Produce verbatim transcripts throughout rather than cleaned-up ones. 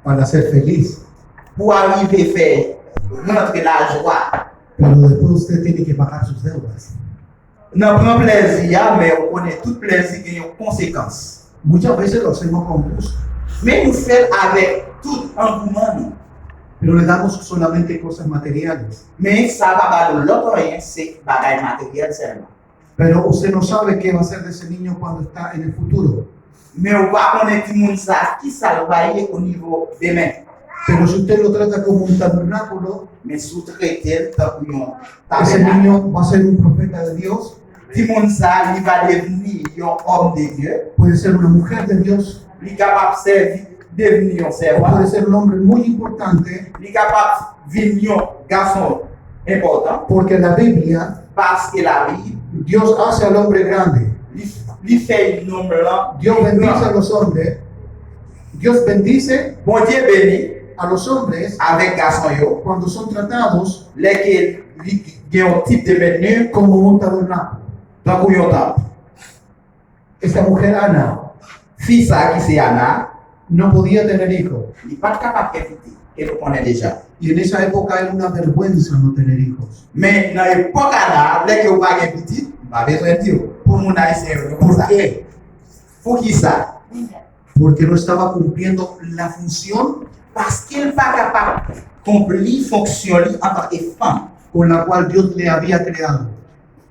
para ser feliz. Pou arive fè rantre lajwa. Pero después usted tiene que pagar sus deudas. Nan pran plèzi a, men ou konnen tout plèzi gen yon konsekans. Muchas veces lo hacemos con gusto, Men nou fè l avèk tout angouman nou. Pero le damos solamente cosas materiales. Men sa pa ba nou lòt anyen, se bagay materyèl sèlman. Pero usted no sabe qué va a ser de ese niño cuando está en el futuro. Men ou pa konnen timoun sa a, ki sa l va ye o nivo demen. Pero si usted lo trata como un tabernáculo, Men si w trete l tankou yon ese tabènak, niño va a ser un profeta de Dios, timoun sa a, li va devni yon òm de Dye, puede ser una mujer de Dios, li kapab sèvi, devni yon o sèvant, puede ser un hombre muy importante, li kapab vin yon gason enpòtan, porque en la Biblia paske Labib, Dios hace al hombre grande. li, li fè nonm lan Dios bendice a los hombres. Dios bendice Bondye beni a los hombres avèk gason yo, cuando son tratados lè ke li gen yon tip de mentni como un tabernáculo. Tankou yon tanp. Esta mujer Ana Fi sa ki se Ana, no podía tener hijos. Li pa t kapab gen pitit, ke nou konnen deja. Y en esa época era una vergüenza no tener hijos. Men nan epòk Ana, lè ke ou pa gen pitit, m pa bezwen di w, pou moun ayisyen yo, nou konn sa. ¿Por qué? Poukisa? Porque no estaba cumpliendo la función Paske l pa kapab konpli fonksyon li antanke fanm. Con la cual Dios le había creado.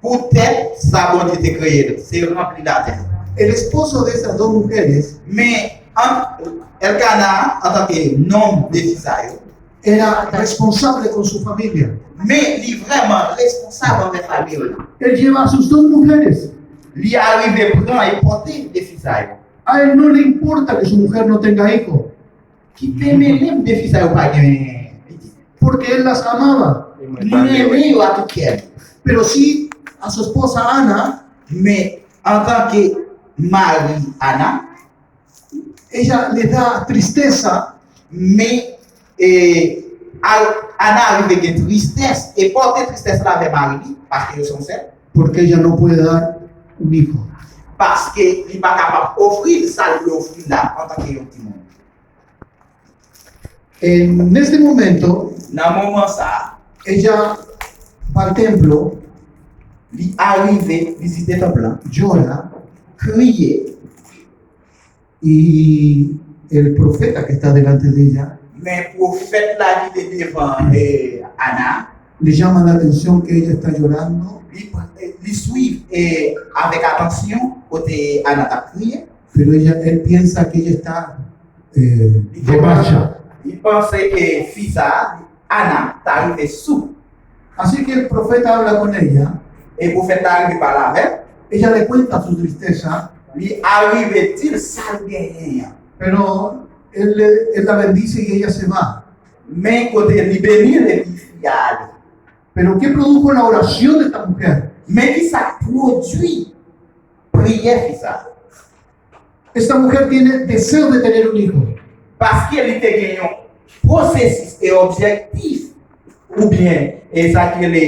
Poutèt sa Bondye te kreye l, se ranpli latè. El esposo de esas dos mujeres Men an, Elkana, antanke nonm de fi sa yo, era responsable con su familia. Men li vrèman responsab anvè fanmi l. Él lleva a sus dos mujeres. Li arive pran e pote de fi sa yo. A él no le importa que su mujer no tenga hijos. Ki te mele m de fi sa yo pa gen pitit. Porque él las amaba. Li renmen yo a tout kè l. Pero sí a su esposa Ana, Men antanke mari Ana, ella le da tristeza men e, Ana arive gen tristès e pote tristès la avè mari li, paske yo se yon sèl. Porque ella no puede dar un hijo. Paske li pa kapab ofri l sa l vle ofri la antanke yon timoun. En este momento, Nan moman sa a, ella va al templo, li arive vizite tanp lan, llora, kriye. Y el profeta que está delante de ella Men pwofèt la ki te devan eh, Ana, le llama la atención que ella está llorando, li, li swiv eh, avèk atansyon kote Ana t ap kriye. Pero ella, él piensa que ella está eh, borracha. Li panse ke fi sa a, Ana, ta rive sou. Así que el profeta habla con ella, E pwofèt la rive pale avè l. Ella le cuenta su tristeza, Li arive di l sa l genyen an. Pero él, le- él la bendice y ella se va. Men kote li beni l epi fi a ale. Pero ¿qué produjo la oración de esta mujer? Men ki sa k pwodui priyè fi sa a? Esta mujer tiene deseo de tener un hijo. Paske li te gen yon pwosesis e objektif oubyen e sa ki rele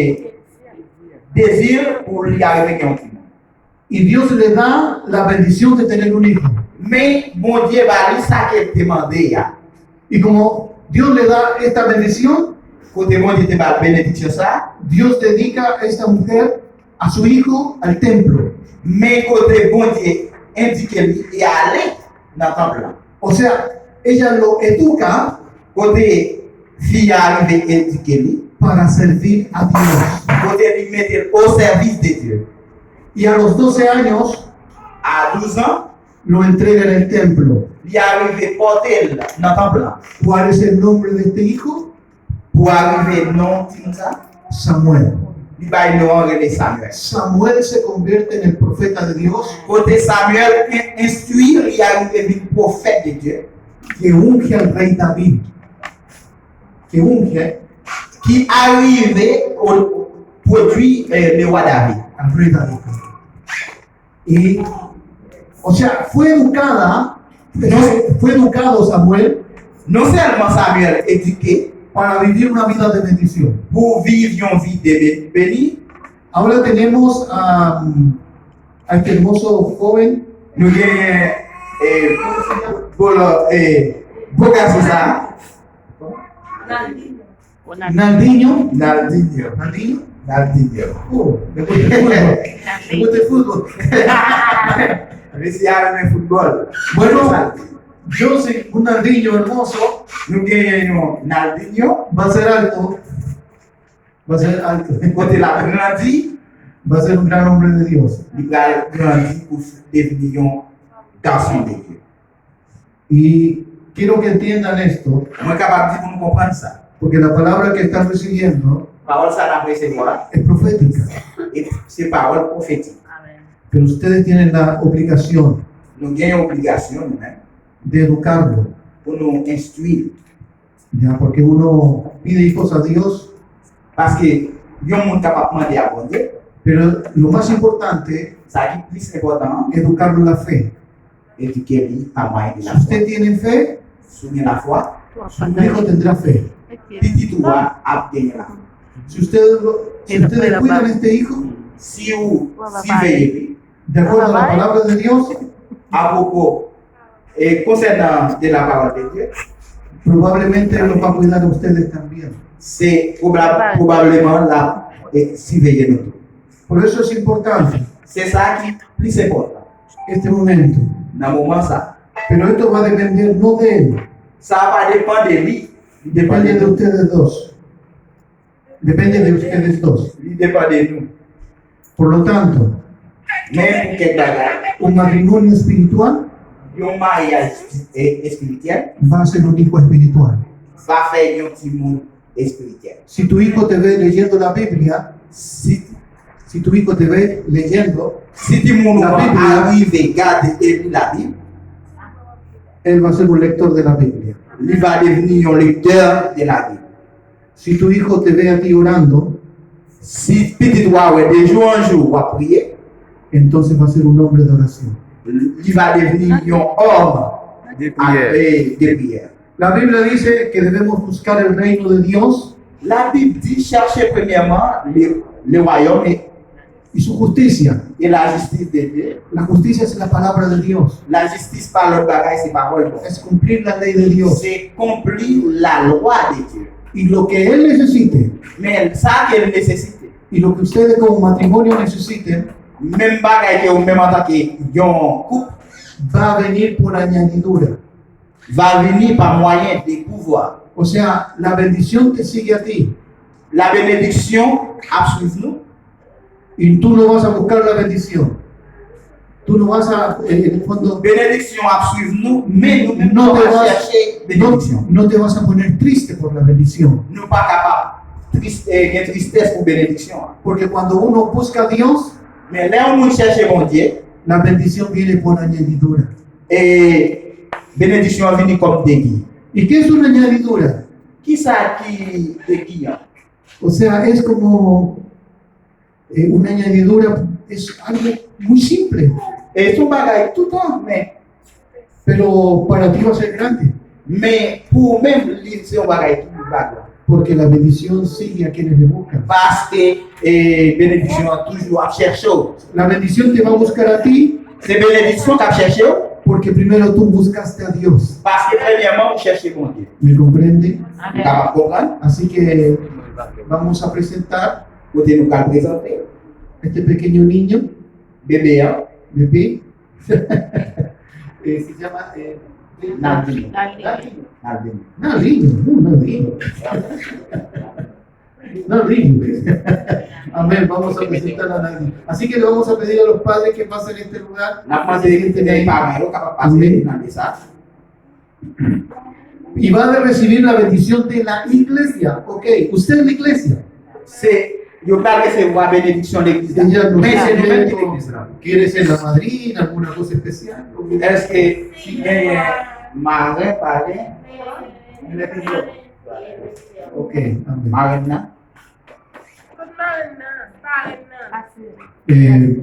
dezi pou li arive gen yon timoun. Y Dios le da la bendición de tener un hijo. Men Bondye ba li sa ke l te mande a. Y como Dios le da esta bendición, Kote Bondye te ba l benediksyon sa a, Dios dedica a esta mujer, a su hijo, al templo. Men kote Bondye endike li e ale nan tanp lan. O sea, ella lo educa Kote fi a rive edike li, para servir a Dios. Kote li mete l o sèvis de Dye. Y a los doce años A douz an, lo entrega en el templo. Li arive pote l nan tanp lan. ¿Cuál es el nombre de este hijo? Pou arive non timoun sa, Samuel. Li bay non an rele Samuel. Samuel se convierte en el profeta de Dios Kote Samuel en- enstwi, li arive vin pwofèt de Dye. Que unge al rey David. Que unge Ki arive o- pwodui eh, le wa David. Al rey David. Y, o sea, fue educada, fue, fue educado Samuel Non sèlman Samuel edike para vivir una vida de bendición. Pou viv yon vi de be- beni. Ahora tenemos a, a este hermoso joven. Nou genyen eh, bolo, eh, Bo gason sa a. Naldinho. Naldinho? Naldinho. Naldinho? Naldinho. Oh, de kote foutbòl. De kote foutbòl. Mesye a renmen foutbòl. Bueno, yo sí, un Naldinho hermoso. Nou genyen yon Naldinho. Va a ser alto. Va a ser alto. Kote l ap grandi. Va a ser un gran hombre de Dios. Li pral grandi pou devni yon gason de Dye. Y quiero que entiendan esto, Mwen kapab di pou nou konprann sa. Porque la palabra que están recibiendo Pawòl sa n ap resevwa es profética. E se pawòl pwofetik. Pero ustedes tienen la obligación Nou gen yon obligasyon nou menm de educarlo. Pou nou enstwi l. Ya, porque uno pide hijos a Dios. Paske yon moun kapab mande a Bondye. Pero lo más importante, sa ki plis enpòtan an, educarlo en la fe. Edike li pa mwayen de lafwa. Si usted tiene fe, si w gen lafwa, su hijo tendrá fe. Pitit ou a ap genyen lafwa. Si ustedes, lo- si ustedes cuidan a este hijo, si ou siveye li, de acuerdo a la palabra de Dios, apwopo, e konsènan de la parole de Dieu, probablemente los va a cuidar a ustedes también. Se pwobableman l ap e, siveye nou tou. Por eso es importante. Se sa ki plis enpòtan. Este momento. Nan moman sa. Pero esto va a depender no de él. Sa pa depann de li. Depende de ustedes dos. Depende de ustedes dos. Li depann de nou. Por lo tanto, men pou kèk bagay, un matrimonio espiritual, yon maryaj e, espirityèl, va a ser un hijo espiritual. Va fè yon timoun espirityèl. Si tu hijo te ve leyendo la Biblia, si, si tu hijo te ve leyendo, si timoun ou an arive gade e li Labib, él va a ser un lector de la Biblia. Li va devni yon lektè de Labib. Si tu hijo te ve a ti orando, si pitit ou a wè de jou an jou w ap priye, entonces va a ser un hombre de oración. Li va devni yon òm de priyè. La Biblia dice que debemos buscar el reino de Dios. Labib di, chache premyèman le, le wayòm e, y su justicia. E lajistis de Dye. La justicia es la palabra de Dios. Lajistis pa lòt bagay, se pawòl Bondye. Es cumplir la ley de Dios. Se konpli lalwa de Dye. Y lo que él necesite. Men sa ke l nesesite. Y lo que ustedes como matrimonio necesiten. Menm bagay ke ou menm antanke yon koup. Va a venir por añadidura. Va vini pa mwayen de pouvwa. O sea, la bendición te sigue a ti. La benediksyon ap swiv nou. Y tú no vas a buscar la bendición. Tú no vas a, eh, en el fondo, benediksyon ap swiv nou, men nou menm nou pa chèche benediksyon. No te vas a poner triste por la bendición. Nou pa kapab tris, eh, gen tristès pou benediksyon an. Porque cuando uno busca a Dios, men lè yon moun chèche Bondye, la bendición viene por añadidura. E benediksyon an vini kòm degi. ¿Y qué es una añadidura? Kisa ki degi an? O sea, es como, eh, una añadidura, es algo muy simple. E se yon bagay toutan, men. Pero para ti va a ser grande. Men pou ou menm, li se yon bagay ki bagay. Porque la bendición sigue a quienes le buscan. Paske, eh, benediksyon an toujou ap chèche w. La bendición te va a buscar a ti. Se benediksyon k ap chèche w. Porque primero tú buscaste a Dios. Paske premyèman, ou chèche Bondye. ¿Me comprende? Ou kapab konprann? Así que vamos a presentar. Kote nou pral prezante. Este pequeño niño. Bebe an. Bebe. Eh, se llama, eh, Naldinho. Naldinho. Naldinho. Naldinho, uh, Naldinho. Naldinho. Amén. Vamos a presentar a Naldinho. Así que le vamos a pedir a los padres que pasen este lugar. N ap mande paran yo kapab pase nan de sa. Y va a recibir la bendición de la iglesia. Ok, usted es la iglesia. Se, yo pral resevwa benediksyon legliz la. Ella no sé si quiere ser la madrina, alguna cosa especial. Èske si genyen maren, parenn? Ok, amén. Marenn nan? Eh,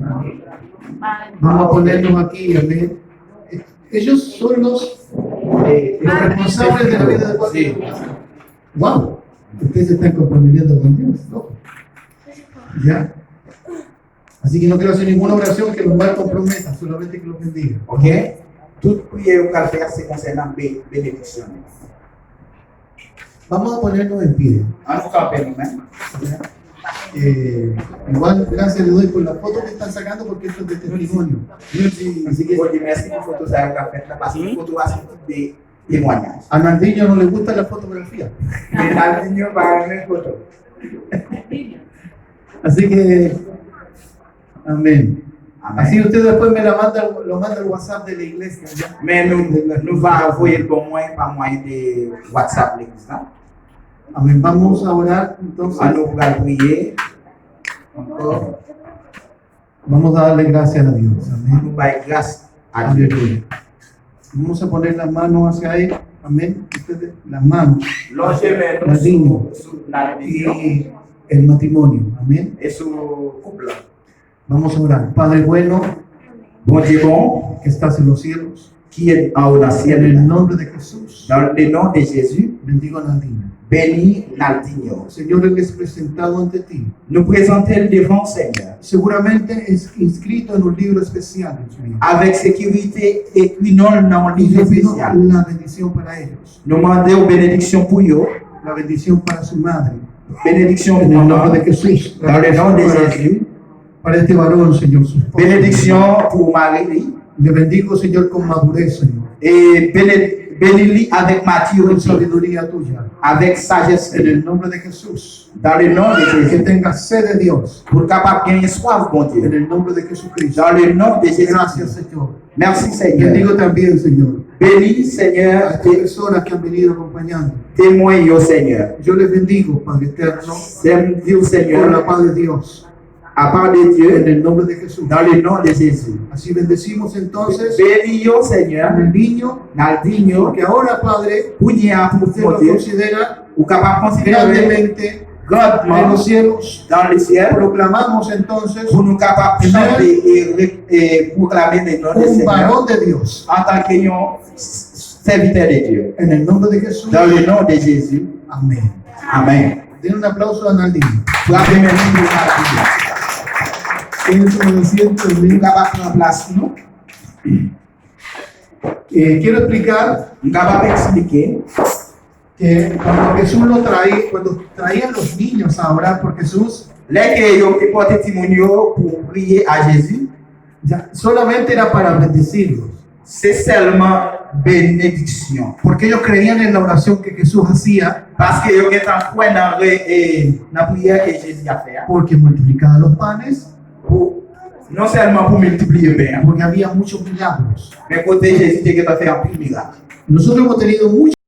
vamos a ponernos aquí, amén. Ellos son los, eh, los responsables de la vida de cualquier casa. Wow, ustedes se están comprometiendo con Dios, ¿no? Ya. Así que no quiero hacer ninguna oración que los mal comprometa, solamente que los bendiga. Ok. Tout priyè yo pral fè a se konsènan be- benediksyon li. Vamos a ponernos en pie. An nou kanpe nou menm. Eh, igual, gracias le doy por la foto que están sacando porque esto es de testimonio. Nou di Bondye mèsi pou foto sa yo k ap fèt la, paske foto a se tout de temwanyaj. A Naldinho no le gusta la fotografía. Men Naldinho pa renmen foto. Así que, amén. Amén. Así usted después me la manda, lo manda al WhatsApp de la iglesia, ¿ya? Men nou, nou va voye l ban mwen pa mwayen de WhatsApp legliz la. Amén. Vamos a orar entonces. An nou pral priye ankò. Vamos a darle gracias a Dios. Amén. Nou bay gras a Dye. Aleluya. Vamos a poner las manos hacia él. Amén. Ustedes, las manos. Lonje men nou sou, sou Naldinho. Y el matrimonio. Amén. E sou koup la. Vamos a orar. Padre bueno, Bondye bon, que estás en los cielos, ki anwo nan syèl la. En el nombre de Jesús. Dans le nom de Jésus, bendigo a Naldinho. Beni Naldinho. Señor, él es presentado ante ti. Nou prezante l devan w, Senyè. Seguramente es inscrito en un libro especial, Dios mío. Avèk sekirite, ekri non l nan yon liv espesyal. Y yo pido la bendición para ellos. Nou mande w benediksyon pou yo. La bendición para su madre. Benediksyon pou manman. En el nombre de Jesús. Dans le nom de Jésus. Para este varón, Señor, su esposo. Benediksyon pou mari li. Le bendigo, Señor, con madurez, Señor. E bene- beni li avèk matirite. Con sabiduría tuya. Avèk sajès li. En el nombre de Jesús. Dans le nom de Jésus. Que tenga sed de Dios. Pou l kapab genyen swaf Bondye. En el nombre de Jesucristo. Dans le nom de Jésus. Gracias, Señor. Mèsi, Senyè. Bendigo también, Señor. Beni, Senyè, a estas personas que han venido acompañando. Temwen yo, Senyè. Yo les bendigo, Padre eterno, m di w, Senyè, por la paz de Dios. A pa de Dye. En el nombre de Jesús. Dans le nom de Jésus. Así bendecimos entonces. Beni yo, Senyè. Al niño. Naldinho. Porque ahora, Padre, kounye a pou Bondye, usted lo considera, ou kapab konsidere grandemente grandman en los cielos. Dans le ciel. Proclamamos entonces, pou nou kapab chante e, e pwoklame le non de Senyè. Un varón de Dios. Antanke yon sèvitè de Dye. En el nombre de Jesús. Dans le nom de Jésus. Amén. Amén. Den un aplauso a Naldinho. Frape men nou pou Naldinho. Siéntense, siéntense. Nou kapab pran plas nou. Eh, quiero explicar, m kapab eksplike, que cuando Jesús lo traía, cuando traían los niños a orar por Jesús, lè ke yo te pote timoun yo pou priye a Jezi, ya, solamente era para bendecirlos. Se sèlman benediksyon. Porque ellos creían en la oración que Jesús hacía. Paske yo gentan kwè nan re- e, nan priyè ke Jezi ap fè a. Porque multiplicaba los panes. Pou, non sèlman pou miltipliye pen an. Porque había muchos milagros. Men kote Jezi te gentan fè anpil mirak. Nosotros hemos tenido muchos